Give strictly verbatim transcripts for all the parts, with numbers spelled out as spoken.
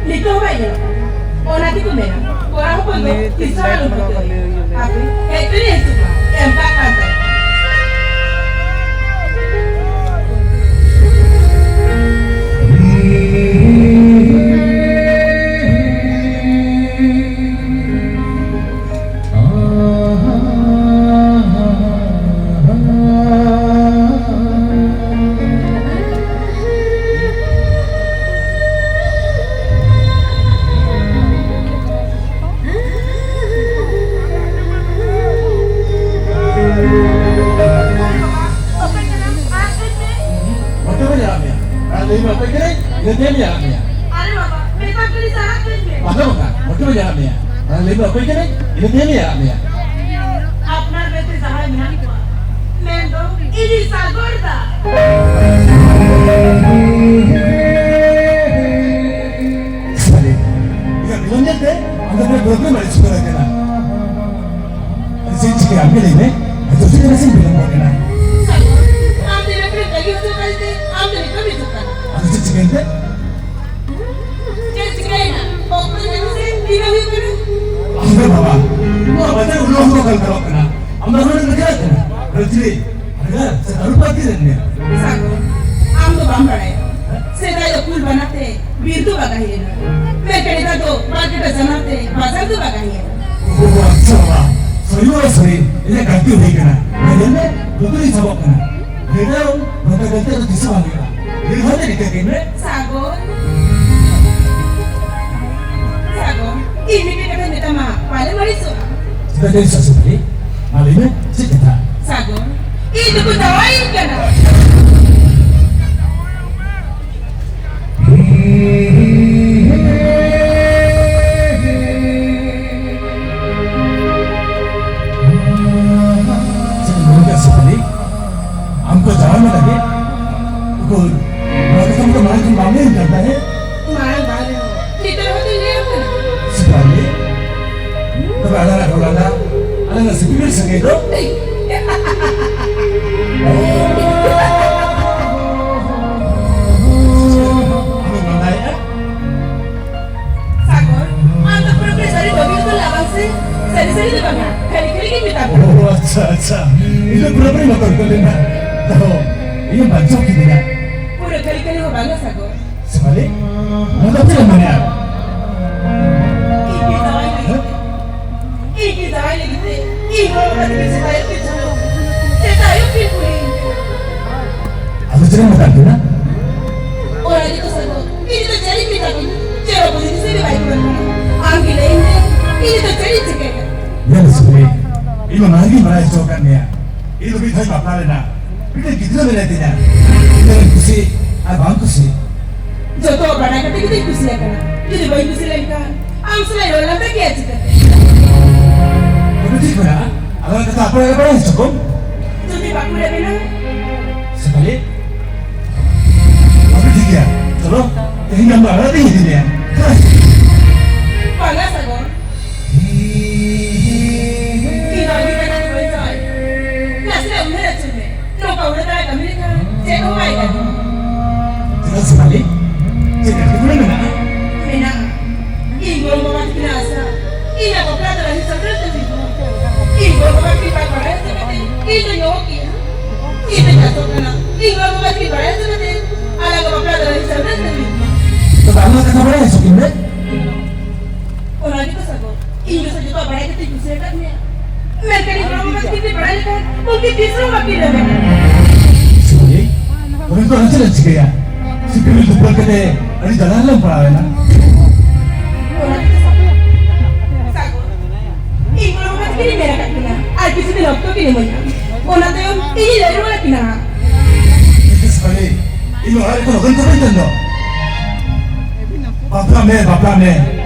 ᱱᱤᱛᱚᱜ ᱦᱚᱸ ᱵᱟᱭ ᱧᱮᱞᱚᱜ ᱠᱟᱱᱟ᱾ ᱚᱱᱟ ᱛᱮᱠᱚ ᱢᱮᱱᱟ, ᱠᱚᱲᱟ ᱦᱚᱯᱚᱱ ᱫᱚ ᱛᱤᱥ ᱦᱚᱸ ᱟᱞᱚᱢ ᱵᱚᱛᱚᱨᱚᱜᱼᱟ᱾ ᱟᱯᱮ ᱦᱮᱡ ᱛᱮᱞᱮ ᱦᱤᱡᱩᱜᱼᱟ, ᱮᱢ ᱠᱟᱜ ᱠᱟᱱ ᱛᱟᱭᱟ᱾ ᱚᱠᱚᱭ ᱠᱟᱱᱟᱭ? ᱤᱱᱟᱹ ᱛᱟᱭᱚᱢ ᱤᱧ ᱟᱲᱟᱜ ᱢᱮᱭᱟ᱾ ᱟᱨᱮ ᱵᱟᱵᱟ, ᱢᱮᱛᱟ ᱠᱚᱣᱟᱧ ᱥᱟᱦᱟ ᱠᱟᱹᱧ ᱢᱮ᱾ ᱵᱟᱝᱟ, ᱵᱟᱝᱟ, ᱢᱚᱴᱷᱮ ᱵᱟᱹᱧ ᱟᱲᱟᱜ ᱢᱮᱭᱟ᱾ ᱟᱨ ᱞᱟᱹᱭ ᱢᱮ, ᱚᱠᱚᱭ ᱠᱟᱱᱟᱭ? ᱤᱱᱟᱹ ᱛᱟᱭᱚᱢ ᱤᱧ ᱟᱲᱟᱜ ᱢᱮᱭᱟ᱾ ᱟᱯᱱᱟᱨ ᱢᱮᱱᱛᱮ ᱡᱟᱦᱟᱸᱭ ᱢᱮᱱᱟᱜ ᱠᱚᱣᱟ, ᱢᱮᱱᱫᱚ ᱤᱧᱤᱡ ᱥᱟᱜᱚᱨ ᱫᱟ᱾ ᱥᱟᱞᱮ, ᱤᱧᱟᱹᱜ ᱵᱤᱞᱚᱢ ᱧᱮᱞᱛᱮ ᱟᱢ ᱫᱚ ᱯᱩᱨᱟᱹ ᱯᱩᱨᱟᱹ ᱵᱟᱹᱲᱤᱡ ᱥᱩᱫᱷᱟᱹᱨ ᱟᱠᱟᱱᱟ᱾ ᱟᱫᱚ ᱪᱮᱫ ᱪᱤᱠᱟᱹᱭᱟ, ᱟᱢ ᱜᱮ ᱞᱟᱹᱭ ᱢᱮ᱾ ᱟᱫᱚ ᱪᱮᱫ ᱞᱮᱠᱟ ᱥᱮᱧ ᱵᱤᱞᱚᱢ ᱜᱚᱫ ᱮᱱᱟ? ᱥᱟᱜᱚᱨ, ᱟᱢ ᱫᱚ ᱤᱱᱟᱹ ᱠᱷᱚᱱᱮᱢ ᱛᱟᱺᱜᱤ ᱦᱚᱪᱚ ᱟᱠᱟᱫᱤᱧ ᱛᱮ, ᱟᱢ ᱫᱚ ᱱᱤᱛᱚᱜ ᱮᱢ ᱦᱤᱡᱩᱜ ᱠᱟᱱᱟ᱾ ᱟᱫᱚ ᱪᱮᱫ ᱪᱤᱠᱟᱹᱭᱮᱱ ᱛᱮ? ᱪᱮᱫ ᱪᱤᱠᱟᱹᱭᱮᱱᱟ? ᱚᱠᱛᱚ ᱧᱮᱞ ᱢᱮᱥᱮ, ᱛᱤᱱᱟᱹᱜ ᱦᱩᱭᱩᱜ ᱠᱟᱱᱟ? ᱟᱢ ᱫᱚ ᱵᱟᱵᱟ, ᱱᱚᱣᱟ ᱵᱟᱡᱟᱨ ᱩᱞᱟᱹ ᱦᱚᱸ ᱵᱟᱝ ᱜᱟᱱᱚᱜ ᱠᱟᱱᱟ᱾ ᱟᱢ ᱫᱚ ᱱᱚᱰᱮ ᱵᱮᱠᱟᱨ ᱠᱟᱱᱟ᱾ ᱟᱫᱚ ᱪᱮᱫ? ᱟᱫᱚ ᱥᱮ ᱛᱟᱹᱨᱩᱵ ᱯᱟᱹᱛᱤ ᱨᱮᱱ ᱢᱮ᱾ ᱥᱟᱜᱚᱨ, ᱟᱢ ᱫᱚ ᱵᱟᱢ ᱵᱟᱲᱟᱭᱟ᱾ ᱥᱮᱫᱟᱭ ᱫᱚ ᱠᱩᱞ ᱵᱟᱱᱟ ᱛᱮ ᱵᱤᱨ ᱫᱚ ᱵᱟᱜᱟ ᱦᱮᱡ ᱮᱱᱟ᱾ ᱢᱮᱱᱠᱷᱟᱱ ᱱᱮᱛᱟᱨ ᱫᱚ ᱵᱟᱨ ᱠᱟᱴᱟ ᱡᱟᱱᱟᱢ ᱛᱮ ᱵᱟᱡᱟᱨ ᱫᱚ ᱵᱟᱜᱟ ᱦᱮᱡ ᱮᱱᱟ᱾ ᱳ, ᱟᱪᱪᱷᱟ, ᱵᱟᱵᱟ᱾ ᱥᱚᱨᱤ ᱵᱟᱵᱟ, ᱥᱚᱨᱤ᱾ ᱤᱧᱟᱹᱜ ᱜᱟᱹᱞᱛᱤ ᱦᱩᱭ ᱠᱟᱱᱟ᱾ ᱧᱮᱞ ᱢᱮ, ᱞᱩᱛᱩᱨᱤᱧ ᱥᱟᱵᱚᱜ ᱠᱟᱱᱟ᱾ ᱱᱮᱛᱟᱨ ᱱᱚᱝᱠᱟ ᱜᱟᱹᱞᱛᱤ ᱫᱚ ᱛᱤᱥ ᱦᱚᱸ ᱵᱟᱝ ᱦᱩᱭᱩᱜᱼᱟ᱾ ᱱᱤᱨᱵᱷᱚᱭ ᱛᱮ ᱱᱤᱠᱟᱹ ᱠᱟᱹᱧ ᱢᱮ᱾ ᱥᱟᱜᱚᱨ᱾ ᱥᱟᱜᱚᱨ, ᱤᱧ ᱢᱤᱫᱴᱮᱡ ᱠᱟᱛᱷᱟᱧ ᱢᱮᱛᱟᱢᱟ, ᱯᱟᱞᱮᱢ ᱟᱹᱲᱤᱥᱚᱜᱼᱟ᱾ ᱪᱮᱫᱟᱜ ᱪᱚ ᱟᱹᱲᱤᱥᱚᱜᱼᱟ, ᱥᱩᱯᱨᱤ? ᱢᱟ ᱞᱟᱹᱭ ᱢᱮ, ᱪᱮᱫ ᱠᱟᱛᱷᱟ? ᱥᱟᱜᱚᱨ, ᱤᱧ ᱫᱚᱠᱚ ᱡᱟᱶᱟᱭᱤᱧ ᱠᱟᱱᱟ᱾ ᱪᱮᱫ ᱮᱢ ᱢᱮᱱ ᱠᱮᱫᱟ, ᱥᱩᱯᱨᱤ? ᱟᱢ ᱠᱚ ᱡᱟᱶᱟᱭ ᱢᱮ ᱞᱟᱹᱜᱤᱫ? ᱩᱠᱩᱨ, ᱱᱚᱣᱟ ᱠᱟᱛᱷᱟ ᱢᱟᱛᱚ ᱢᱟᱲᱟᱝ ᱠᱷᱚᱱ ᱵᱟᱢ ᱞᱟᱹᱭᱟᱹᱧ ᱠᱟᱱ ᱛᱟᱦᱮᱸᱫ᱾ ᱢᱟᱲᱟᱝ ᱵᱟᱝ ᱨᱮᱦᱚᱸ, ᱱᱤᱛᱚᱜ ᱨᱮᱦᱚᱸ ᱛᱚᱧ ᱞᱟᱹᱭᱟᱢ ᱠᱟᱱᱟ᱾ ᱥᱩᱯᱨᱤ, ᱛᱚᱵᱮ ᱟᱞᱟᱝᱟᱜ ᱨᱚᱲ ᱞᱟᱸᱫᱟ, ᱟᱞᱟᱝᱟᱜ ᱥᱤᱯᱤᱵᱤᱞ ᱥᱟᱹᱜᱟᱹᱭ ᱫᱚ? ᱟᱢᱮᱢ ᱞᱟᱸᱫᱟᱭᱮᱫᱼᱟ? ᱟᱪᱪᱷᱟ, ᱟᱪᱪᱷᱟ᱾ ᱤᱧ ᱫᱚ ᱯᱩᱨᱟᱹᱯᱩᱨᱤ ᱵᱚᱛᱚᱨ ᱩᱛᱟᱹᱨ ᱞᱮᱱᱟ᱾ ᱛᱟᱦᱚᱸ, ᱤᱧᱮᱢ ᱵᱟᱧᱪᱟᱣ ᱠᱤᱫᱤᱧᱟ᱾ ᱯᱩᱨᱟᱹ ᱠᱷᱟᱹᱞᱤ ᱠᱷᱟᱹᱞᱤ ᱦᱚᱸ ᱵᱟᱝᱟ, ᱥᱟᱜᱚᱨ᱾ ᱥᱮᱯᱷᱟᱞᱤ, ᱱᱚᱣᱟ ᱫᱚ ᱪᱮᱫ ᱮᱢ ᱢᱮᱱᱮᱜᱼᱟ? ᱤᱧ ᱜᱮ ᱡᱟᱶᱟᱭ ᱞᱟᱹᱜᱤᱫ ᱛᱮ, ᱤᱧ ᱜᱮ ᱡᱟᱶᱟᱭ ᱞᱟᱹᱜᱤᱫ ᱛᱮ, ᱤᱧ ᱜᱚᱲᱚ ᱠᱟᱛᱮ ᱜᱮ ᱥᱮᱛᱟᱭᱚᱜ ᱠᱤᱱ ᱪᱟᱞᱟᱣ᱾ ᱥᱮᱛᱟᱭᱚᱜ ᱠᱤᱱ ᱠᱩᱞᱤ᱾ ᱟᱫᱚ ᱪᱮᱫ ᱮᱢ ᱢᱮᱛᱟᱫ ᱠᱤᱱᱟ? ᱚᱱᱟ ᱜᱮᱛᱚ ᱥᱟᱜᱚᱨ, ᱤᱧ ᱫᱚ ᱪᱮᱫ ᱤᱧ ᱢᱮᱛᱟ ᱠᱤᱱᱟ? ᱪᱮᱫ ᱦᱚᱸ ᱵᱩᱡᱽ ᱫᱤᱥᱟᱹ ᱜᱮ ᱵᱟᱭ ᱦᱤᱡᱩᱜ ᱠᱟᱱᱟ᱾ ᱟᱢ ᱜᱮ ᱞᱟᱹᱭ ᱢᱮ, ᱤᱧ ᱫᱚ ᱪᱮᱫ ᱤᱧ ᱪᱤᱠᱟᱹᱭᱟ? ᱧᱮᱞ ᱢᱮ ᱥᱩᱢᱤ, ᱤᱧ ᱢᱟ ᱢᱟᱲᱟᱝ ᱨᱮᱜᱤᱧ ᱵᱟᱲᱟᱭ ᱦᱚᱪᱚ ᱟᱠᱟᱫ ᱢᱮᱭᱟ᱾ ᱤᱧ ᱫᱚ ᱢᱤᱫ ᱫᱷᱟᱣ ᱵᱟᱯᱞᱟ ᱞᱮᱱᱟ, ᱢᱤᱫᱴᱮᱱ ᱜᱤᱫᱽᱨᱟᱹ ᱢᱮᱱᱟᱭ ᱛᱤᱧᱟ᱾ ᱤᱧ ᱫᱚ ᱠᱩᱥᱤ ᱟᱨ ᱵᱟᱝ ᱠᱩᱥᱤ᱾ ᱡᱚᱛᱚ ᱵᱟᱰᱟᱭ ᱠᱟᱛᱮ ᱜᱮ ᱫᱚᱧ ᱠᱩᱥᱤ ᱟᱠᱟᱱᱟ᱾ ᱡᱩᱫᱤ ᱵᱟᱹᱧ ᱠᱩᱥᱤ ᱞᱮᱱᱠᱷᱟᱱ, ᱟᱢ ᱥᱟᱞᱟᱜ ᱨᱚᱲ ᱞᱟᱸᱫᱟ ᱠᱮᱭᱟ ᱪᱤᱠᱟᱹᱛᱮ? ᱛᱚᱵᱮ ᱴᱷᱤᱠ ᱢᱮᱱᱟᱜᱼᱟ, ᱟᱫᱚ ᱠᱟᱛᱷᱟ ᱟᱯᱲᱟ ᱜᱮ ᱵᱟᱲᱟᱭ ᱦᱚᱪᱚ ᱠᱚᱢ᱾ ᱡᱩᱫᱤ ᱵᱟᱠᱚ ᱨᱮᱵᱮᱱᱟ? ᱥᱮᱯᱷᱟᱞᱤ, ᱛᱚᱵᱮ ᱴᱷᱤᱠ ᱜᱮᱭᱟ, ᱪᱚᱞᱚ, ᱛᱮᱦᱮᱧ ᱟᱢ ᱫᱚ ᱟᱲᱟᱜ ᱛᱮᱧ ᱤᱫᱤ ᱢᱮᱭᱟ᱾ ᱵᱟᱝᱟ ᱥᱟᱜᱚᱨ, ᱤᱧ ᱫᱚ ᱟᱹᱰᱤ ᱠᱟᱡᱟᱠ ᱵᱟᱹᱧ ᱥᱟᱦᱟᱣᱟ᱾ ᱱᱟᱥᱮᱱᱟᱜ ᱩᱭᱦᱟᱹᱨ ᱟᱹᱪᱩᱨ ᱢᱮ᱾ ᱱᱚᱝᱠᱟ ᱩᱲᱟᱹ ᱫᱟᱲᱟ ᱠᱟᱹᱢᱤ ᱞᱮᱠᱷᱟᱱ ᱪᱮᱫ ᱦᱚᱸ ᱵᱟᱭ ᱜᱟᱱᱚᱜᱼᱟ᱾ ᱪᱮᱫᱟᱜ ᱥᱮ ᱵᱷᱟᱹᱞᱤ? ᱪᱮᱫ ᱮᱴᱠᱮᱴᱚᱬᱮ ᱢᱮᱱᱟᱜᱼᱟ? ᱢᱮᱱᱟᱜᱼᱟ᱾ ᱤᱧ ᱜᱚᱲᱚᱢ ᱵᱟᱵᱟ ᱛᱟᱹᱠᱤᱱᱟᱜ ᱟᱥᱟ ᱤᱧᱟᱹᱜ ᱵᱟᱯᱞᱟ ᱫᱚ ᱨᱟᱹᱦᱤ ᱪᱟᱹᱣᱰᱟᱹᱞ ᱛᱮ ᱦᱩᱭᱩᱜᱼᱟ᱾ ᱤᱧ ᱜᱚᱲᱚᱢ ᱵᱟᱵᱟ ᱛᱟᱹᱠᱤᱱ ᱵᱟᱭ ᱵᱟᱲᱟᱭ ᱦᱚᱪᱚ ᱠᱟᱛᱮ ᱤᱧ ᱫᱚᱧ ᱚᱦᱚ ᱠᱮᱭᱟ᱾ ᱤᱧ ᱫᱚᱧ ᱟᱥᱚᱜ ᱠᱟᱱᱟ, ᱤᱧ ᱜᱚᱲᱚᱢ ᱵᱟᱵᱟ ᱛᱟᱹᱠᱤᱱ ᱵᱟᱲᱟᱭ ᱦᱚᱪᱚ ᱠᱟᱛᱮ ᱟᱞᱟᱝᱟᱜ ᱵᱟᱯᱞᱟ ᱫᱚ ᱨᱟᱹᱦᱤ ᱪᱟᱹᱣᱰᱟᱹᱞ ᱛᱮ ᱦᱩᱭᱩᱜ ᱢᱟ᱾ ᱛᱚᱵᱮ ᱟᱢᱟᱜ ᱠᱟᱛᱷᱟ ᱵᱟᱲᱟᱭ ᱦᱚᱪᱚ ᱠᱤᱧ ᱢᱮ᱾ ᱚᱱᱟ ᱜᱮᱛᱚ ᱥᱟᱜᱚᱨ, ᱤᱧ ᱫᱚ ᱥᱮ ᱡᱚᱛᱚᱣᱟᱜ ᱵᱟᱲᱟᱭ ᱠᱟᱛᱮᱧ ᱠᱩᱥᱤ ᱟᱠᱟᱫ ᱢᱮᱭᱟ, ᱢᱮᱱᱠᱷᱟᱱ ᱤᱧ ᱜᱚᱲᱚᱢ ᱵᱟᱵᱟ ᱛᱟᱹᱠᱤᱱ ᱠᱤᱱ ᱵᱟᱲᱟᱭ ᱞᱮᱠᱷᱟᱱ ᱩᱱᱠᱤᱱ ᱛᱤᱥ ᱨᱮᱦᱚᱸ ᱵᱟᱹᱠᱤᱱ ᱨᱮᱵᱮᱱᱟ᱾ ᱥᱩᱢᱤ, ᱛᱚᱵᱮ ᱱᱤᱛᱚᱜ ᱟᱫᱚ ᱪᱮᱫ ᱮᱢ ᱪᱤᱠᱟᱹᱭᱟ? ᱥᱤᱯᱤ ᱫᱩᱯᱲᱟᱹ ᱠᱟᱛᱮ ᱟᱹᱰᱤ ᱡᱟᱞᱟ ᱨᱮᱞᱟᱝ ᱯᱟᱲᱟᱣ ᱮᱱᱟ᱾ ᱚᱱᱟ ᱜᱮᱛᱚ ᱥᱟᱜᱚᱨ, ᱥᱟᱜᱚᱨ, ᱤᱧ ᱜᱚᱲᱚᱢ ᱵᱟᱵᱟ ᱛᱟᱹᱠᱤᱱᱤᱧ ᱢᱮᱱ ᱟᱠᱟᱫ ᱠᱤᱱᱟ, ᱟᱨ ᱠᱤᱪᱷᱩ ᱫᱤᱱ ᱚᱠᱛᱚ ᱠᱤᱱ ᱤᱢᱟᱹᱧᱟ, ᱚᱱᱟ ᱛᱟᱭᱚᱢ ᱤᱧᱤᱧ ᱞᱟᱹᱭ ᱨᱩᱣᱟᱹᱲ ᱟᱹᱠᱤᱱᱟ ᱦᱟᱸᱜ᱾ ᱴᱷᱤᱠ ᱟᱪᱷᱮ ᱥᱮᱯᱷᱟᱞᱤ, ᱤᱧ ᱚᱲᱟᱜ ᱨᱮᱠᱚ ᱞᱚᱜᱚᱱ ᱪᱟᱵᱟᱧ ᱠᱟᱱ ᱫᱚ᱾ ᱵᱟᱯᱞᱟ ᱢᱮ, ᱵᱟᱯᱞᱟ ᱢᱮ᱾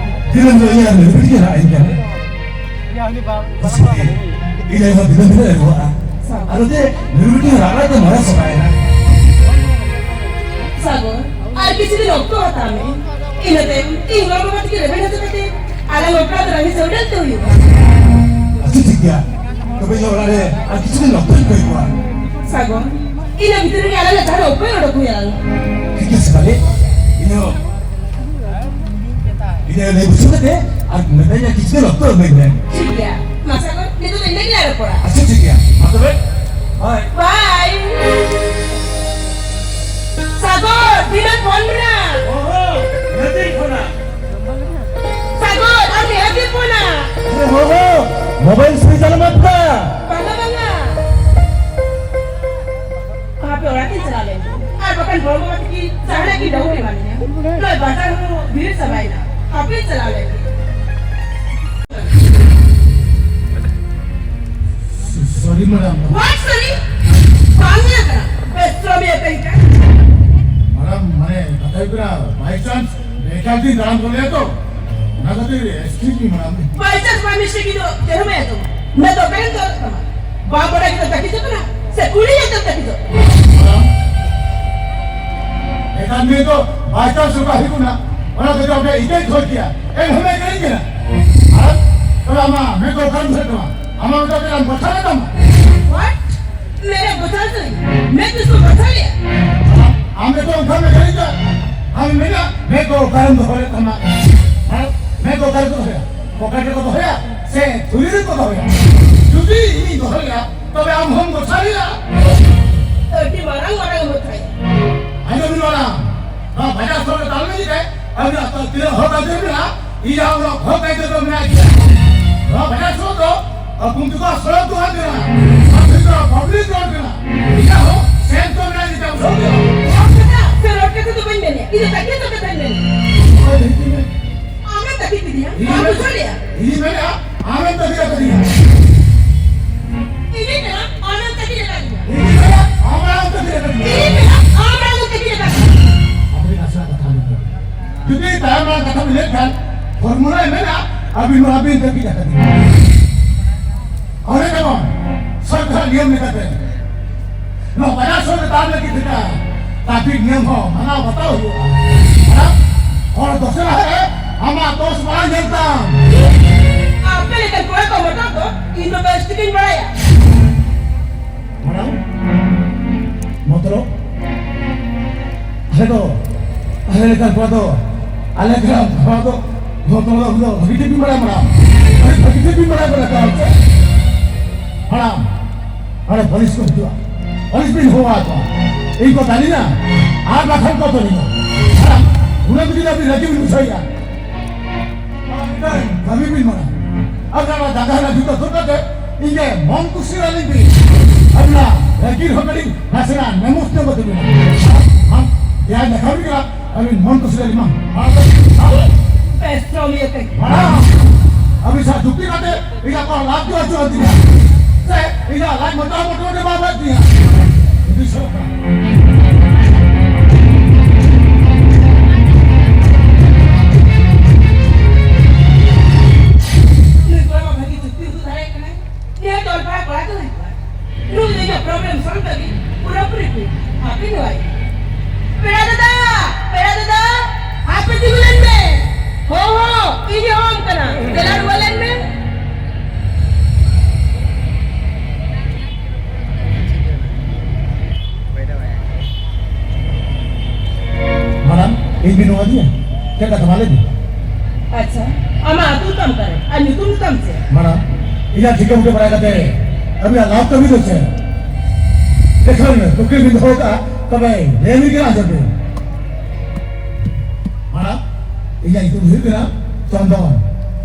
ᱫᱤᱱᱟᱹᱢ ᱦᱤᱞᱳᱜ ᱤᱧ ᱟᱨ ᱢᱤᱨᱩ ᱵᱤᱴᱤ ᱠᱤᱱ ᱨᱟᱜ ᱟᱹᱧ ᱠᱟᱱᱟ᱾ ᱵᱟᱥᱠᱮ, ᱤᱧ ᱟᱭᱳ ᱦᱚᱸ ᱫᱤᱱᱟᱹᱢ ᱦᱤᱞᱳᱜ ᱮ ᱨᱩᱣᱟᱹᱜᱼᱟ᱾ ᱟᱨ ᱱᱚᱛᱮ ᱢᱤᱨᱩ ᱵᱤᱴᱤ ᱦᱚᱸ ᱨᱟᱜ ᱨᱟᱜ ᱛᱮ ᱢᱚᱨᱟ ᱥᱟᱯᱷᱟᱭᱮᱱᱟ᱾ ᱥᱟᱜᱚᱨ, ᱟᱨ ᱠᱤᱪᱷᱩ ᱫᱤᱱ ᱚᱠᱛᱚ ᱦᱟᱛᱟᱣ ᱢᱮ᱾ ᱤᱱᱟᱹ ᱛᱟᱭᱚᱢ ᱤᱧ ᱜᱚᱲᱚᱢ ᱵᱟᱵᱟ ᱛᱟᱹᱠᱤᱱ ᱨᱮᱵᱮᱱ ᱦᱚᱪᱚ ᱠᱟᱛᱮ ᱟᱞᱟᱝ ᱵᱟᱯᱞᱟ ᱫᱚ ᱨᱟᱹᱦᱤ ᱪᱟᱹᱣᱰᱟᱹᱞ ᱛᱮ ᱦᱩᱭᱩᱜᱼᱟ᱾ ᱟᱪᱪᱷᱟ, ᱴᱷᱤᱠ ᱜᱮᱭᱟ᱾ ᱛᱚᱵᱮ ᱤᱧ ᱚᱲᱟᱜ ᱨᱮ ᱟᱨ ᱠᱤᱪᱷᱩ ᱫᱤᱱ ᱚᱠᱛᱚᱧ ᱠᱚᱭ ᱠᱚᱣᱟ᱾ ᱥᱟᱜᱚᱨ, ᱤᱱᱟᱹ ᱵᱷᱤᱛᱨᱤ ᱨᱮᱜᱮ ᱟᱞᱟᱝ ᱞᱟᱜ ᱡᱟᱦᱟᱱᱟᱜ ᱩᱯᱟᱹᱭ ᱚᱰᱚᱠ ᱦᱩᱭ ᱟᱞᱟᱝ᱾ ᱴᱷᱤᱠ ᱜᱮᱭᱟ ᱥᱮᱯᱷᱟᱞᱤ, ᱤᱧ ᱦᱚᱸ ᱤᱧ ᱦᱚᱸ ᱞᱟᱹᱭ ᱵᱩᱡᱷᱟᱹᱣ ᱠᱟᱛᱮ ᱟᱨ ᱢᱮᱛᱟᱧᱟ ᱠᱤᱪᱷᱩ ᱫᱤᱱ ᱚᱠᱛᱚ ᱮᱢᱟᱹᱧ ᱢᱮ᱾ ᱴᱷᱤᱠ ᱜᱮᱭᱟ, ᱢᱟ ᱥᱟᱜᱚᱨ, ᱱᱤᱛᱚᱜ ᱫᱚ ᱤᱱᱟᱹ ᱜᱮᱞᱟᱝ ᱨᱚᱯᱚᱲᱟ᱾ ᱟᱪᱪᱷᱟ, ᱴᱷᱤᱠ ᱛᱚᱵᱮ, ᱵᱟᱭ᱾ ᱵᱟᱭ᱾ ᱥᱟᱜᱚᱨ, ᱛᱤᱱᱟᱹᱜ ᱯᱷᱳᱱ ᱢᱮᱱᱟᱜᱼᱟ? ᱚᱦᱚ, ᱱᱟᱹᱛᱤᱧ ᱯᱷᱳᱱᱟ᱾ ᱥᱟᱜᱚᱨ, ᱟᱢ ᱱᱤᱦᱟᱹᱛ ᱜᱮ ᱯᱷᱳᱱᱟ᱾ ᱟᱨᱮ ᱦᱚᱦᱚ, ᱢᱳᱵᱟᱭᱤᱞ ᱥᱩᱭᱤᱪ ᱟᱞᱚᱢ ᱚᱯᱷ ᱠᱟᱜᱼᱟ᱾ ᱵᱟᱝᱟ, ᱵᱟᱝᱟ᱾ ᱟᱯᱮ ᱚᱲᱟᱜ ᱛᱤᱧ ᱪᱟᱞᱟᱣ ᱞᱮᱱ ᱜᱮ᱾ ᱟᱨ ᱵᱟᱠᱷᱟᱱ ᱜᱚᱲᱚᱢ ᱵᱟᱵᱟ ᱛᱟᱹᱠᱤᱱ ᱡᱟᱦᱟᱱᱟᱜ ᱠᱤᱱ ᱰᱟᱹᱦᱩ ᱮᱢᱟᱱᱤᱧᱟ᱾ ᱱᱚᱜᱼᱚᱭ ᱵᱟᱡᱟᱨ ᱦᱚᱸ ᱵᱷᱤᱲ ᱪᱟᱵᱟᱭᱮᱱᱟ᱾ ᱦᱟᱯᱮ ᱪᱟᱞᱟᱣ ᱞᱮᱱ ᱜᱮ᱾ ᱥᱚᱨᱤ ᱢᱮᱰᱟᱢ᱾ What sorry? ᱵᱟᱝ ᱧᱮᱞ ᱠᱟᱱᱟ᱾ ᱵᱮᱥ ᱥᱚᱨᱤ ᱮ ᱠᱟᱹᱦᱤ ᱠᱟᱱ᱾ ᱢᱮᱰᱟᱢ, ᱢᱟᱱᱮ ᱠᱟᱛᱷᱟ ᱦᱩᱭᱩᱜ ᱠᱟᱱᱟ, by chance ᱵᱮᱠᱟᱨ ᱫᱤᱱ ᱫᱟᱬᱟᱱ ᱠᱚ ᱞᱟᱹᱭᱟ ᱛᱚ, ᱚᱱᱟ ᱠᱷᱟᱹᱛᱤᱨ excuse me madam. By chance by mistake ᱫᱚ ᱡᱟᱹᱨᱩᱢ ᱮ ᱛᱚ᱾ ᱢᱮ ᱫᱚ ᱠᱟᱨᱮᱱ ᱫᱚ ᱛᱟᱢᱟ᱾ ᱵᱟᱢ ᱵᱟᱰᱟᱭ ᱠᱮᱫᱟ ᱛᱟᱹᱠᱤᱡᱚᱜ ᱠᱟᱱᱟ? ᱥᱮ ᱠᱩᱲᱤ ᱧᱮᱞᱛᱮᱢ ᱛᱟᱹᱠᱤᱡᱚᱜ ᱠᱟᱱᱟ? ᱢᱮᱰᱟᱢ, ᱮᱠᱟᱱ ᱫᱤᱱ ᱫᱚ by chance ᱚᱠᱟ ᱦᱩᱭᱩᱜ ᱠᱟᱱᱟ, ᱚᱱᱟ ᱠᱷᱟᱹᱛᱤᱨ ᱟᱯᱮ ᱤᱠᱟᱹᱧ ᱠᱷᱚᱡᱽ ᱠᱮᱭᱟ᱾ ᱮᱱᱦᱚᱸ ᱢᱮ ᱠᱟᱹᱧ ᱠᱟᱱᱟ᱾ ᱟᱨ ᱛᱚᱵᱮ ᱟᱢᱟᱜ ᱢᱮᱫ ᱫᱚ ᱚᱠᱟᱨᱮᱢ ᱫᱚᱦᱚᱭᱮᱫ ᱛᱟᱢᱟ? ᱟᱢᱟᱜ ᱢᱮᱫ ᱫᱚ ᱪᱮᱫ ᱟᱢ ᱜᱚᱪᱷᱟ ᱨᱮ ᱛᱟᱢᱟ? What? मेरा गोथाल तो नहीं, मैं किसको गोथा लिया? ᱟᱢ ᱫᱚ ᱚᱱᱠᱟ ᱢᱮ ᱠᱟᱹᱧ ᱠᱟᱱᱟ᱾ ᱟᱢ ᱢᱮᱱᱟ, ᱢᱮᱫ ᱫᱚ ᱚᱠᱟᱨᱮᱢ ᱫᱚᱦᱚᱭᱮᱫ ᱛᱟᱢᱟ? ᱦᱮᱸ? ᱢᱮᱫ ᱫᱚ ᱚᱠᱟᱨᱮ ᱫᱚᱦᱚᱭᱟ? ᱯᱚᱠᱮᱴ ᱨᱮᱠᱚ ᱫᱚᱦᱚᱭᱟ ᱥᱮ ᱛᱷᱩᱞᱤ ᱨᱮᱠᱚ ᱫᱚᱦᱚᱭᱟ? ᱡᱩᱫᱤ ᱤᱧᱤᱧ ᱫᱚᱦᱚᱭᱟ, ᱛᱚᱵᱮ ᱟᱢ ᱦᱚᱸᱢ ᱜᱚᱪᱷᱟ ᱞᱮᱭᱟ᱾ ᱟᱹᱰᱤ ᱢᱟᱨᱟᱝ ᱢᱟᱨᱟᱝ ᱮᱢ ᱜᱚᱪᱷᱟᱭᱟ᱾ ᱟᱸᱡᱚᱢ ᱢᱮ ᱱᱚᱣᱟ, ᱱᱚᱣᱟ ᱵᱟᱡᱟᱨ ᱥᱩᱨ ᱨᱮ ᱛᱟᱞᱢᱟ ᱨᱮ ᱟᱹᱵᱤᱱᱟᱜ ᱛᱚ ᱛᱤᱱᱟᱹᱜ ᱦᱚᱠ ᱟᱹᱭᱫᱟᱹᱨ ᱢᱮᱱᱟᱜᱼᱟ, ᱤᱧᱟᱹᱜ ᱦᱚᱸ ᱦᱚᱠ ᱟᱹᱭᱫᱟᱹᱨ ᱫᱚ ᱢᱮᱱᱟᱜ ᱜᱮᱭᱟ᱾ ᱱᱚᱣᱟ ᱵᱟᱡᱟᱨ ᱥᱩᱨ ᱫᱚ ᱟᱹᱵᱩ ᱛᱮᱠᱚ ᱥᱚᱲᱚᱠ ᱫᱚ ᱵᱟᱝ ᱠᱟᱱᱟ, ᱯᱟᱵᱽᱞᱤᱠ ᱨᱳᱰ ᱠᱟᱱᱟ᱾ ᱤᱧᱟᱹᱜ ᱦᱚᱸ ᱥᱮᱱ ᱛᱚ ᱢᱮᱱᱟᱜ ᱜᱮᱭᱟ, ᱵᱩᱡᱷᱟᱹᱣ ᱠᱮᱫᱟ? ᱨᱚᱲ ᱠᱟᱛᱷᱟ ᱥᱮ ᱨᱚᱲ ᱠᱟᱛᱷᱟ ᱫᱚ ᱵᱟᱹᱧ ᱢᱮᱱᱮᱫ, ᱤᱧ ᱫᱚ ᱛᱟᱹᱠᱤᱡ ᱫᱚ ᱠᱟᱛᱷᱟᱧ ᱢᱮᱱᱮᱫ᱾ ᱚᱠᱚᱭ ᱞᱟᱹᱭ ᱠᱮᱫᱟ? ᱟᱢᱮᱢ ᱛᱟᱹᱠᱤᱡ ᱠᱤᱫᱤᱧᱟ? ᱤᱧ ᱟᱢ ᱢᱮᱱ-, ᱵᱩᱡᱷᱟᱹᱣ ᱞᱮᱭᱟ? ᱤᱧ ᱢᱮᱱᱮᱫᱼᱟ, ᱟᱢᱮᱢ ᱛᱟᱹᱠᱤᱡ ᱟᱠᱟᱫᱤᱧᱟ᱾ ᱤᱧᱤᱧ ᱢᱮᱱᱟ, ᱟᱢᱮᱢ ᱛᱟᱹᱠᱤᱡ ᱟᱠᱟᱫᱤᱧᱟ᱾ ᱤᱧᱤᱧ ᱢᱮᱱᱟ, ᱟᱢᱮᱢ ᱛᱟᱹᱠᱤᱡ ᱟᱠᱟᱫᱤᱧᱟ᱾ ᱤᱧᱤᱧ ᱢᱮᱱᱟ, ᱟᱢᱮᱢ ᱛᱟᱹᱠᱤᱡ ᱟᱠᱟᱫᱤᱧᱟ᱾ ᱟᱹᱵᱤᱱ ᱱᱟᱥᱮᱱᱟᱜ ᱠᱟᱛᱷᱟ ᱟᱸᱡᱚᱢ ᱵᱤᱱ᱾ ᱡᱩᱫᱤ ᱛᱟᱭᱚᱢ ᱨᱮᱱᱟᱜ ᱠᱟᱛᱷᱟ ᱵᱤᱱ ᱞᱟᱹᱭ ᱠᱷᱟᱱ, formula ᱢᱮᱱᱟᱜᱼᱟ, ᱟᱹᱵᱤᱱ ᱱᱚᱣᱟ ᱵᱤᱱ ᱛᱟᱹᱠᱤᱡ ᱟᱠᱟᱫᱤᱧᱟ᱾ ᱚᱱᱮ ᱡᱮᱢᱚᱱ ᱥᱚᱨᱠᱟᱨ ᱱᱤᱭᱚᱢ ᱞᱮᱠᱟᱛᱮ ᱱᱚᱣᱟ ᱵᱟᱡᱟᱨ ᱥᱚᱦᱚᱨ ᱨᱮ ᱛᱟᱦᱮᱱ ᱞᱟᱹᱜᱤᱫ ᱛᱮ ᱴᱨᱟᱯᱷᱤᱠ ᱱᱤᱭᱚᱢ ᱦᱚᱸ ᱢᱟᱱᱟᱣ ᱵᱟᱛᱟᱣ ᱦᱩᱭᱩᱜᱼᱟ᱾ ᱢᱮᱰᱟᱢ, ᱦᱚᱲ ᱫᱚᱥᱮ ᱞᱟᱦᱟᱨᱮ ᱟᱢᱟᱜ ᱫᱚᱥ ᱢᱟᱲᱟᱝ ᱧᱮᱞ ᱛᱟᱢ᱾ ᱟᱯᱮ ᱞᱮᱠᱟᱱ ᱠᱚᱲᱟ ᱠᱚ ᱢᱚᱛᱞᱚᱵ ᱫᱚ ᱤᱧ ᱫᱚ ᱵᱮᱥ ᱴᱷᱤᱠᱤᱧ ᱵᱟᱲᱟᱭᱟ᱾ ᱢᱮᱰᱟᱢ, ᱢᱚᱛᱞᱚᱵ? ᱟᱞᱮ ᱫᱚ, ᱟᱞᱮ ᱞᱮᱠᱟᱱ ᱠᱚᱲᱟ ᱫᱚ, ᱟᱞᱮ ᱞᱮᱠᱟᱱ ᱠᱚᱲᱟ ᱫᱚ ᱢᱚᱛᱞᱚᱵ ᱫᱚ ᱵᱷᱟᱹᱜᱤ ᱴᱷᱤᱠ ᱵᱤᱱ ᱵᱟᱲᱟᱭᱟ ᱢᱮᱰᱟᱢ᱾ ᱟᱹᱰᱤ ᱵᱷᱟᱹᱜᱤ ᱴᱷᱤᱠ ᱵᱤᱱ ᱵᱟᱲᱟᱭᱟ ᱢᱮᱰᱟᱢ᱾ ᱢᱮᱰᱟᱢ, ᱚᱸᱰᱮ ᱯᱩᱞᱤᱥ ᱠᱚ ᱦᱤᱡᱩᱜᱼᱟ, ᱯᱩᱞᱤᱥ ᱵᱤᱱ ᱦᱚᱦᱚ ᱟᱠᱚᱣᱟ, ᱤᱧ ᱠᱚ ᱫᱟᱞᱤᱧᱟ ᱟᱨ ᱵᱟᱠᱷᱟᱱ ᱠᱚ ᱛᱚᱞᱤᱧᱟ᱾ ᱦᱮᱸ, ᱩᱱᱟᱹᱜ ᱡᱩᱫᱤ ᱟᱹᱵᱤᱱ ᱨᱟᱹᱜᱤ ᱵᱤᱱ ᱵᱩᱡᱷᱟᱹᱣᱮᱫᱼᱟ, ᱠᱟᱹᱢᱤ ᱵᱤᱱ ᱢᱟᱱᱟ᱾ ᱟᱵᱤᱱᱟᱜ ᱚᱱᱟ ᱡᱟᱸᱜᱟ ᱨᱮᱱᱟᱜ ᱡᱩᱛᱟᱹ ᱛᱩᱫ ᱠᱟᱛᱮ ᱤᱧ ᱜᱮ ᱢᱚᱱ ᱠᱩᱥᱤ ᱨᱟᱱᱤ ᱵᱤᱱ, ᱟᱵᱤᱱᱟᱜ ᱨᱟᱹᱜᱤ ᱦᱚᱸ ᱠᱟᱹᱴᱤᱡ ᱱᱟᱥᱮᱱᱟᱜ ᱱᱮᱢᱚᱥ ᱧᱚᱜ ᱠᱟᱛᱮ ᱵᱤᱱ᱾ ᱟᱢ ᱡᱟᱦᱟᱸᱭ ᱞᱮᱠᱷᱟ ᱵᱤᱱ ᱠᱟᱱᱟ, ᱟᱹᱵᱤᱱ ᱢᱚᱱ ᱠᱩᱥᱤ ᱨᱟᱱᱤ ᱢᱟ᱾ ᱵᱮᱥ, ᱪᱚᱞ ᱤᱭᱟᱹ ᱛᱮ᱾ ᱢᱟᱱᱟ᱾ ᱟᱹᱵᱤᱱ ᱥᱟᱶ ᱪᱩᱠᱛᱤ ᱠᱟᱛᱮ ᱤᱧᱟᱹᱜ ᱠᱚᱱᱚ ᱞᱟᱵᱷ ᱜᱮ ᱵᱟᱹᱪᱩᱜ ᱟᱱ ᱛᱤᱧᱟ᱾ ᱥᱮ ᱤᱧᱟᱹᱜ ᱞᱟᱡ ᱢᱚᱴᱟ ᱢᱚᱴᱟ ᱜᱮ ᱵᱟᱝ ᱵᱟᱹᱲᱛᱤᱭᱟ᱾ ᱤᱫᱤ ᱥᱚᱨᱚᱜ ᱠᱟᱱᱟ᱾ ᱱᱩᱭ ᱠᱚᱲᱟ ᱢᱟ ᱵᱷᱟᱹᱜᱤ ᱡᱩᱠᱛᱤ ᱩᱫᱩᱜ ᱫᱟᱲᱮᱭᱟᱜ ᱠᱟᱱᱟᱭ᱾ ᱱᱤᱭᱟᱹ ᱫᱚᱞᱯᱟᱲᱟ ᱠᱚᱲᱟ ᱫᱚ ᱦᱩᱭᱩᱜ ᱠᱟᱱᱟ᱾ ᱱᱩᱭ ᱫᱚ ᱤᱧᱟᱹᱜ problem solve ᱞᱟᱹᱜᱤᱫ ᱯᱩᱨᱟᱹᱯᱩᱨᱤ free᱾ ᱦᱟᱯᱮ ᱱᱩᱭ᱾ ᱯᱮᱲᱟ ᱫᱟᱫᱟ! ᱯᱮᱲᱟ ᱫᱟᱫᱟ! ᱦᱟᱯᱮ ᱛᱤᱸᱜᱩ ᱞᱮᱱ ᱢᱮ᱾ ᱦᱚᱸ, ᱦᱚᱸ, ᱤᱧ ᱦᱚᱸ ᱦᱚᱦᱚᱣᱟᱢ ᱠᱟᱱᱟ᱾ ᱫᱮᱞᱟ ᱨᱩᱣᱟᱹᱲ ᱞᱮᱱ ᱢᱮ᱾ ᱢᱟᱰᱟᱢ, ᱤᱧ ᱵᱤᱱ ᱦᱚᱦᱚ ᱟᱹᱫᱤᱧᱟ? ᱪᱮᱫ ᱠᱟᱛᱷᱟ ᱢᱟ ᱞᱟᱹᱭ ᱵᱤᱱ? ᱟᱪᱪᱷᱟ, ᱟᱢᱟᱜ ᱟᱹᱛᱩ ᱛᱟᱢ ᱚᱠᱟᱨᱮ? ᱟᱨ ᱧᱩᱛᱩᱢ ᱛᱟᱢ ᱪᱮᱫ? ᱢᱟᱰᱟᱢ, ᱤᱧᱟᱹᱜ ᱴᱷᱤᱠᱟᱹ ᱵᱩᱴᱟᱹ ᱵᱟᱲᱟᱭ ᱠᱟᱛᱮ ᱟᱹᱵᱤᱱᱟᱜ ᱞᱟᱵᱷ ᱠᱟᱹᱢᱤ ᱫᱚ ᱪᱮᱫ? ᱮᱠᱷᱟᱱ ᱠᱩᱠᱞᱤ ᱵᱤᱱ ᱫᱚᱦᱚ ᱠᱟᱜᱼᱟ, ᱛᱚᱵᱮ ᱞᱟᱹᱭ ᱟᱹᱵᱤᱱ ᱠᱟᱱᱟ ᱟᱸᱡᱚᱢ ᱵᱤᱱ᱾ ᱢᱟᱰᱟᱢ, ᱤᱧᱟᱹᱜ ᱧᱩᱛᱩᱢ ᱦᱩᱭᱩᱜ ᱠᱟᱱᱟ ᱪᱚᱱᱫᱚᱱ,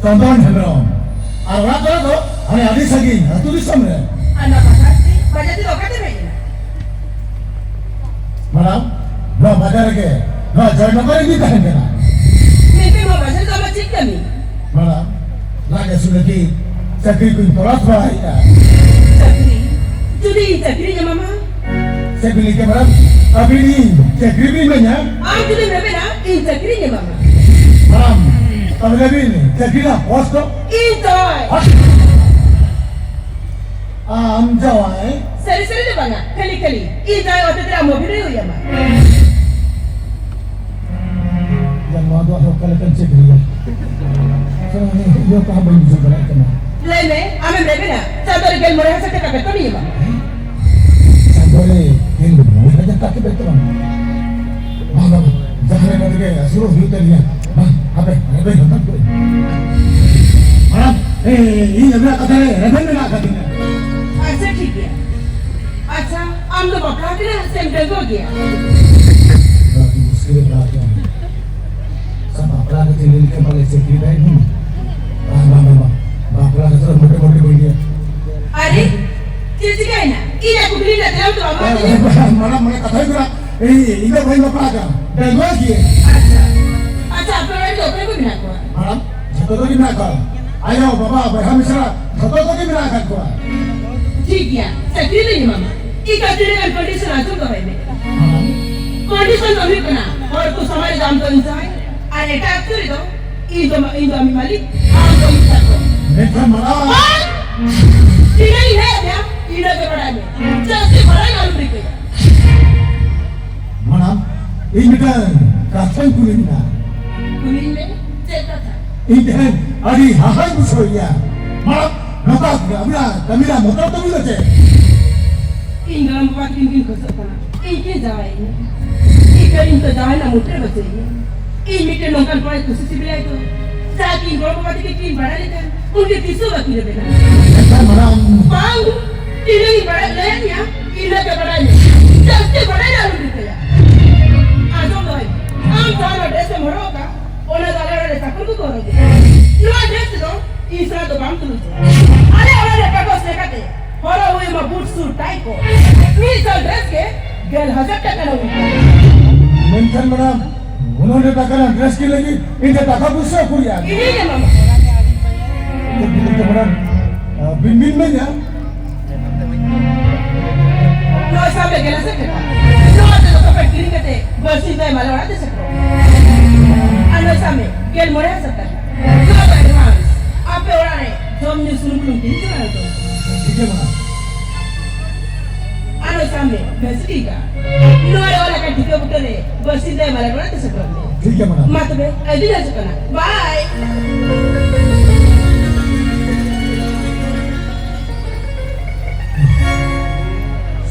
ᱪᱚᱱᱫᱚᱱ ᱦᱮᱢᱵᱨᱚᱢ᱾ ᱟᱨ ᱚᱲᱟᱜ ᱠᱚᱨᱮ ᱫᱚ ᱦᱟᱱᱮ ᱟᱹᱰᱤ ᱥᱟᱺᱜᱤᱧ ᱟᱹᱛᱩ ᱫᱤᱥᱚᱢ ᱨᱮ᱾ ᱟᱨ ᱱᱚᱣᱟ ᱵᱟᱡᱟᱨ ᱛᱮ, ᱵᱟᱡᱟᱨ ᱛᱮᱫᱚ ᱚᱠᱟᱛᱮᱢ ᱦᱮᱡ ᱮᱱᱟ? ᱢᱟᱰᱟᱢ, ᱱᱚᱣᱟ ᱵᱟᱡᱟᱨ ᱨᱮᱜᱮ, ᱱᱚᱣᱟ ᱡᱚᱭᱱᱚᱜᱚᱨ ᱨᱮᱜᱮ ᱛᱟᱦᱮᱱ ᱠᱟᱱᱟ᱾ ᱢᱮᱱᱠᱷᱟᱱ ᱱᱚᱣᱟ ᱵᱟᱡᱟᱨ ᱫᱚ ᱟᱢᱟᱜ ᱪᱮᱫ ᱠᱟᱹᱢᱤ? ᱢᱟᱰᱟᱢ, ᱞᱟᱡ ᱟᱹᱥᱩᱞ ᱞᱟᱹᱜᱤᱫ ᱪᱟᱹᱠᱨᱤ ᱠᱚᱧ ᱛᱚᱞᱟᱥ ᱵᱟᱲᱟᱭᱮᱫᱼᱟ᱾ ᱪᱟᱹᱠᱨᱤ? ᱡᱩᱫᱤ ᱤᱧ ᱪᱟᱹᱠᱨᱤᱧ ᱮᱢᱟᱢᱟ? ᱪᱮᱫ ᱵᱤᱱ ᱞᱟᱹᱭ ᱠᱮᱫᱟ ᱢᱟᱰᱟᱢ? ᱟᱹᱵᱤᱱ ᱤᱧ ᱪᱟᱹᱠᱨᱤ ᱵᱤᱱ ᱤᱢᱟᱹᱧᱟ? ᱟᱢ ᱡᱩᱫᱤᱢ ᱨᱮᱵᱮᱱᱟ, ᱤᱧ ᱪᱟᱹᱠᱨᱤᱧ ᱮᱢᱟᱢᱟ᱾ ᱢᱟᱰᱟᱢ, ᱛᱚᱵᱮ ᱞᱟᱹᱭ ᱵᱤᱱ, ᱪᱟᱹᱠᱨᱤ ᱨᱮᱱᱟᱜ post ᱫᱚ? ᱤᱧ ᱛᱚᱭ᱾ ᱦᱚᱴ! ᱟᱢ ᱡᱟᱶᱟᱭ? ᱥᱟᱹᱨᱤ ᱥᱟᱹᱨᱤ ᱫᱚ ᱵᱟᱝᱟ, ᱠᱷᱟᱹᱞᱤ ᱠᱷᱟᱹᱞᱤ ᱤᱧ ᱡᱟᱶᱟᱭ ᱦᱚᱛᱮᱛᱮ ᱟᱢ ᱚᱵᱷᱤᱱᱚᱭ ᱦᱩᱭ ᱟᱢᱟ᱾ ᱭᱟ, ᱱᱚᱣᱟ ᱫᱚ ᱟᱨᱦᱚᱸ ᱚᱠᱟ ᱞᱮᱠᱟᱱ ᱪᱮᱫ ᱞᱟᱹᱭᱟ? ᱥᱮ ᱩᱱᱤ ᱤᱭᱟᱹ ᱠᱚᱦᱚᱸ ᱵᱟᱹᱧ ᱵᱩᱡᱷᱟᱹᱣ ᱫᱟᱲᱮᱭᱟᱜ ᱠᱟᱱᱟ᱾ ᱞᱟᱹᱭ ᱢᱮ, ᱟᱢᱮᱢ ᱨᱮᱵᱮᱱᱟ? ᱪᱟᱸᱫᱚ ᱨᱮ ᱜᱮᱞ ᱢᱚᱬᱮ ᱦᱟᱡᱟᱨ ᱴᱟᱠᱟ ᱵᱮᱛᱚᱱᱤᱧ ᱮᱢᱟᱢᱟ᱾ ᱪᱟᱸᱫᱚ ᱨᱮ ᱜᱮᱞ ᱢᱚᱬᱮ ᱦᱟᱡᱟᱨ ᱴᱟᱠᱟ ᱵᱮᱛᱚᱱ? ᱵᱟᱝ, ᱵᱟᱝ, ᱡᱟᱦᱟᱸ ᱞᱮᱠᱟ ᱛᱮᱜᱮ ᱟᱹᱥᱩᱞᱚᱜ ᱦᱩᱭᱩᱜ ᱛᱟᱹᱞᱤᱧᱟ᱾ ᱵᱟᱝ, ᱦᱟᱯᱮ, ᱦᱟᱯᱮ, ᱦᱟᱯᱮ, ᱦᱟᱯᱮ᱾ ᱢᱟᱰᱟᱢ, ᱮ, ᱮ, ᱤᱧ ᱟᱹᱵᱤᱱᱟᱜ ᱠᱟᱛᱷᱟ ᱨᱮ ᱨᱮᱵᱮᱱ ᱢᱮᱱᱟᱜ ᱟᱠᱟᱫᱤᱧᱟ᱾ ᱟᱪᱪᱷᱟ, ᱴᱷᱤᱠ ᱜᱮᱭᱟ᱾ ᱟᱪᱪᱷᱟ, ᱟᱢ ᱫᱚ ᱵᱟᱯᱞᱟ ᱠᱟᱱᱟ ᱥᱮᱢ ᱰᱟᱺᱜᱩᱣᱟᱹ ᱜᱮᱭᱟ? ᱟᱹᱰᱤ ᱢᱩᱥᱠᱤᱞ ᱨᱮ ᱯᱟᱲᱟᱣ ᱠᱟᱱᱟ᱾ ᱥᱟ ᱵᱟᱯᱞᱟ ᱠᱟᱛᱮ ᱞᱟᱹᱭ ᱞᱮᱠᱷᱟᱱ ᱯᱟᱞᱮ ᱪᱟᱹᱠᱨᱤ ᱛᱟᱦᱮᱸ ᱠᱟᱱᱟ᱾ ᱵᱟᱝ, ᱵᱟᱝ, ᱵᱟᱝ, ᱵᱟᱝ᱾ ᱵᱟᱯᱞᱟ ᱠᱟᱛᱮ ᱫᱚ ᱢᱚᱴᱮ ᱢᱚᱴᱮ ᱵᱟᱹᱧ ᱞᱟᱹᱭᱟ᱾ ᱟᱨᱮ, ᱪᱮᱫ ᱪᱤᱠᱟᱹᱭᱮᱱᱟ? ᱤᱧᱟᱜ ᱠᱩᱠᱞᱤ ᱨᱮᱱᱟᱜ ᱛᱮᱞᱟᱢ ᱫᱚ ᱵᱟᱢ ᱮᱢᱟᱫᱤᱧᱟ? ᱢᱟᱲᱟᱝ, ᱢᱟᱲᱟᱝ ᱠᱟᱛᱷᱟ ᱦᱩᱭᱩᱜ ᱠᱟᱱᱟ, ᱤᱧ, ᱤᱧ ᱫᱚ ᱵᱟᱹᱧ ᱵᱟᱯᱞᱟ ᱟᱠᱟᱱᱟ᱾ ᱰᱟᱺᱜᱩᱣᱟᱹ ᱜᱤᱭᱟᱹᱧ᱾ ᱟᱪᱪᱷᱟ, ᱟᱪᱪᱷᱟ, ᱟᱯᱮ ᱚᱲᱟᱜ ᱨᱮᱫᱚ ᱚᱠᱚᱭ ᱠᱚ ᱢᱮᱱᱟᱜ ᱠᱚᱣᱟ? ᱢᱟᱲᱟᱝ, ᱡᱷᱚᱛᱚ ᱠᱚᱜᱮ ᱢᱮᱱᱟᱜ ᱠᱚᱣᱟ᱾ ᱟᱭᱳ, ᱵᱟᱵᱟ, ᱵᱚᱭᱦᱟ, ᱢᱤᱥᱨᱟ, ᱡᱷᱚᱛᱚ ᱠᱚᱜᱮ ᱢᱮᱱᱟᱜ ᱟᱠᱟᱫ ᱠᱚᱣᱟ᱾ ᱴᱷᱤᱠ ᱜᱮᱭᱟ, ᱪᱟᱹᱠᱨᱤ ᱫᱚᱧ ᱮᱢᱟᱢᱟ᱾ ᱤᱧ ᱠᱟᱹᱴᱤᱡ ᱞᱮᱠᱟᱱ condition ᱟᱸᱡᱚᱢ ᱫᱚᱦᱚᱭ ᱢᱮ᱾ ᱢᱟᱲᱟᱝ᱾ Condition ᱫᱚ ᱦᱩᱭᱩᱜ ᱠᱟᱱᱟ, ᱦᱚᱲ ᱠᱚ ᱥᱟᱢᱟᱝ ᱨᱮᱫᱚ ᱟᱢ ᱫᱚ ᱤᱧ ᱡᱟᱶᱟᱭ, ᱟᱨ ᱮᱴᱟᱜ ᱟᱹᱛᱩ ᱨᱮᱫᱚ ᱤᱧ ᱫᱚ, ᱤᱧ ᱫᱚ ᱟᱢᱤᱡ ᱢᱟᱹᱞᱤᱠ, ᱟᱢ ᱫᱚ ᱤᱧ ᱪᱟᱠᱚᱨ᱾ ᱢᱮᱱᱠᱷᱟᱱ ᱢᱟᱲᱟᱝ᱾ ᱵᱟᱝ! ᱛᱤᱱᱟᱹᱜ ᱤᱧ ᱦᱮᱡ ᱟᱫ ᱢᱮᱭᱟ, ᱤᱱᱟᱹᱜ ᱜᱮ ᱵᱟᱲᱟᱭ ᱢᱮ᱾ ᱡᱟᱹᱥᱛᱤ ᱵᱟᱲᱟᱭ ᱟᱞᱚᱢ ᱨᱤᱠᱟᱹᱭᱟ᱾ ᱢᱟᱲᱟᱝ, ᱤᱧ ᱢᱤᱫᱴᱟᱝ ᱠᱟᱛᱷᱟᱧ ᱠᱩᱞᱤ ᱢᱮᱭᱟ᱾ ᱠᱩᱞᱤᱧ ᱢᱮ, ᱪᱮᱫ ᱠᱟᱛᱷᱟ? ᱤᱧ ᱛᱮᱦᱮᱧ ᱟᱹᱰᱤ ᱦᱟᱦᱟᱧ ᱵᱩᱡᱷᱟᱹᱣᱮᱫᱼᱟ᱾ ᱢᱟᱲᱟᱝ, ᱱᱚᱝᱠᱟ ᱟᱹᱵᱤᱱᱟᱜ ᱠᱟᱹᱢᱤ ᱨᱮᱱᱟᱜ ᱢᱚᱛᱞᱚᱵ ᱛᱟᱹᱵᱤᱱ ᱫᱚ ᱪᱮᱫ? ᱤᱧ ᱜᱚᱲᱚᱢ ᱵᱟᱵᱟ ᱛᱟᱹᱠᱤᱱ ᱠᱤᱱ ᱠᱷᱚᱡᱚᱜ ᱠᱟᱱᱟ, ᱤᱧ ᱠᱤᱱ ᱡᱟᱶᱟᱭᱤᱧᱟ᱾ ᱤᱧ ᱫᱚ ᱤᱧ ᱫᱚ ᱡᱟᱶᱟᱭ ᱨᱮᱱᱟᱜ ᱢᱩᱴᱨᱟᱹ ᱵᱟᱹᱪᱩᱜ ᱤᱧᱟ᱾ ᱤᱧ ᱢᱤᱫᱴᱮᱱ ᱱᱚᱝᱠᱟᱱ ᱠᱚᱲᱟᱧ ᱠᱩᱥᱤ ᱥᱤᱵᱤᱞᱟᱭ ᱫᱚ, ᱡᱟᱦᱟᱸ ᱠᱤᱱ ᱜᱚᱲᱚᱢ ᱵᱟᱵᱟ ᱛᱟᱹᱠᱤᱱ ᱠᱤᱱ ᱵᱟᱲᱟᱭ ᱞᱮᱠᱷᱟᱱ, ᱩᱱᱠᱤᱱ ᱛᱤᱥ ᱦᱚᱸ ᱵᱟᱹᱠᱤᱱ ᱨᱮᱵᱮᱱᱟ᱾ ᱢᱮᱱᱠᱷᱟᱱ ᱢᱟᱲᱟᱝ᱾ ᱵᱟᱝ, ᱛᱤᱱᱟᱹᱜ ᱤᱧ ᱵᱟᱲᱟᱭ ᱞᱟᱹᱭᱟᱫ ᱢᱮᱭᱟ, ᱤᱱᱟᱹᱜ ᱜᱮ ᱵᱟᱲᱟᱭ ᱢᱮ᱾ ᱡᱟᱹᱥᱛᱤ ᱵᱟᱲᱟᱭ ᱫᱚ ᱟᱞᱚᱢ ᱨᱤᱠᱟᱹᱭᱟ᱾ ᱟᱸᱡᱚᱢ ᱫᱚᱦᱚᱭ ᱢᱮ, ᱟᱢ ᱡᱟᱦᱟᱸ ᱱᱚᱣᱟ dress ᱮᱢ ᱦᱚᱨᱚᱜ ᱟᱠᱟᱫ, ᱚᱱᱟ ᱫᱚ ᱟᱞᱮ ᱚᱲᱟᱜ ᱨᱮ ᱪᱟᱠᱚᱨ ᱠᱚᱠᱚ ᱦᱚᱨᱚᱜᱟ᱾ ᱱᱚᱣᱟ dress ᱫᱚ ᱤᱧ ᱥᱟᱞᱟᱜ ᱫᱚ ᱵᱟᱝ ᱛᱩᱞᱩᱡᱚᱜᱼᱟ᱾ ᱟᱞᱮ ᱚᱲᱟᱜ ᱨᱮ ᱮᱴᱟᱜ ᱠᱚ ᱞᱮᱠᱟᱛᱮ ᱦᱚᱨᱚᱜ ᱦᱩᱭ ᱟᱢᱟ boot suit tie ᱠᱚ᱾ ᱢᱤᱫ ᱥᱟᱞ dress ᱜᱮ ᱜᱮᱞ ᱦᱟᱡᱟᱨ ᱴᱟᱠᱟ ᱨᱮ ᱦᱩᱭᱩᱜᱼᱟ᱾ ᱢᱮᱱᱠᱷᱟᱱ ᱢᱮᱰᱟᱢ, ᱩᱱᱟᱹᱜ ᱰᱷᱮᱨ ᱴᱟᱠᱟ ᱨᱮᱱᱟᱜ dress ᱠᱤᱨᱤᱧ ᱞᱟᱹᱜᱤᱫ ᱤᱧ ᱴᱷᱮᱱ ᱴᱟᱠᱟ ᱯᱩᱭᱥᱟᱹ ᱩᱠᱩᱨ ᱭᱟ? ᱤᱧᱤᱧ ᱮᱢᱟᱢᱟ᱾ ᱢᱮᱰᱟᱢ, ᱵᱤᱱ ᱵᱤᱱ ᱢᱮᱱᱟ, ᱱᱚᱣᱟ ᱥᱟᱵ ᱞᱮ ᱜᱮᱞ ᱦᱟᱡᱟᱨ ᱴᱟᱠᱟ᱾ ᱱᱚᱣᱟ ᱛᱮ ᱫᱚᱛᱚ ᱯᱮᱱᱴ ᱠᱤᱨᱤᱧ ᱠᱟᱛᱮ ᱵᱟᱨᱥᱤᱧ ᱛᱟᱭᱚᱢ ᱟᱞᱮ ᱚᱲᱟᱜ ᱛᱮ ᱥᱮᱴᱮᱨᱚᱜ ᱢᱮ᱾ ᱟᱨ ᱱᱚᱣᱟ ᱥᱟᱵ ᱢᱮ ᱜᱮᱞ ᱢᱚᱬᱮ ᱦᱟᱡᱟᱨ ᱴᱟᱠᱟ᱾ ᱱᱚᱣᱟ ᱫᱚ advance᱾ ᱟᱯᱮ ᱚᱲᱟᱜ ᱨᱮ ᱡᱚᱢ ᱧᱩ ᱥᱩᱱᱩᱢ ᱵᱩᱞᱩᱝ ᱠᱤᱨᱤᱧ ᱪᱟᱞᱟᱣ ᱦᱩᱭᱩᱜ ᱛᱟᱢᱟ᱾ ᱴᱷᱤᱠ ᱜᱮᱭᱟ ᱢᱟ᱾ ᱟᱨ ᱱᱚᱣᱟ ᱥᱟᱵ ᱢᱮ ᱵᱷᱮᱥᱴᱤ ᱠᱟ᱾ ᱱᱚᱣᱟ ᱨᱮ ᱚᱞ ᱟᱠᱟᱱ ᱴᱷᱤᱠᱟᱹ ᱵᱩᱴᱟᱹ ᱨᱮ ᱵᱟᱨᱥᱤᱧ ᱛᱟᱭᱚᱢ ᱟᱞᱮ ᱚᱲᱟᱜ ᱛᱮ ᱥᱮᱴᱮᱨᱚᱜ ᱢᱮ᱾ ᱴᱷᱤᱠ ᱜᱮᱭᱟ ᱢᱟ᱾ ᱢᱟ ᱛᱚᱵᱮ, ᱟᱹᱰᱤ ᱞᱮ ᱦᱤᱡᱩᱜ ᱠᱟᱱᱟ᱾ Bye᱾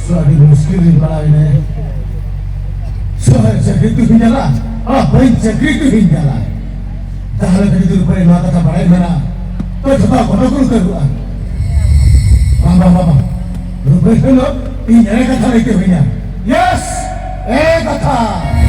ᱥᱚ ᱟᱹᱰᱤ ᱢᱩᱥᱠᱤᱞ ᱨᱤᱧ ᱯᱟᱲᱟᱣ ᱮᱱᱟ᱾ ᱥᱚᱦᱚᱨ ᱪᱟᱹᱠᱨᱤ ᱛᱮᱦᱚᱸᱧ ᱪᱟᱞᱟᱜ, ᱟᱨ ᱵᱟᱹᱧ ᱪᱟᱹᱠᱨᱤ ᱛᱮᱦᱚᱸᱧ ᱪᱟᱞᱟᱜ᱾ ᱛᱟᱦᱞᱮ ᱠᱷᱟᱱ ᱡᱩᱫᱤ ᱨᱩᱯᱟᱹᱭ ᱱᱚᱣᱟ ᱠᱟᱛᱷᱟ ᱵᱟᱲᱟᱭ ᱢᱮᱱᱟ, ᱛᱚ ᱡᱷᱚᱛᱚ ᱜᱚᱰᱚ ᱠᱚ ᱩᱛᱟᱹᱨᱚᱜᱼᱟ᱾ ᱵᱟᱝ, ᱵᱟᱝ, ᱵᱟᱝ, ᱵᱟᱝ᱾ ᱨᱩᱯᱟᱹᱭ ᱦᱤᱞᱳᱜ ᱤᱧ ᱮᱲᱮ ᱠᱟᱛᱷᱟ ᱞᱟᱹᱭᱛᱮ ᱦᱩᱭᱱᱟ᱾ ᱭᱮᱥ, ᱮᱲᱮ ᱠᱟᱛᱷᱟ᱾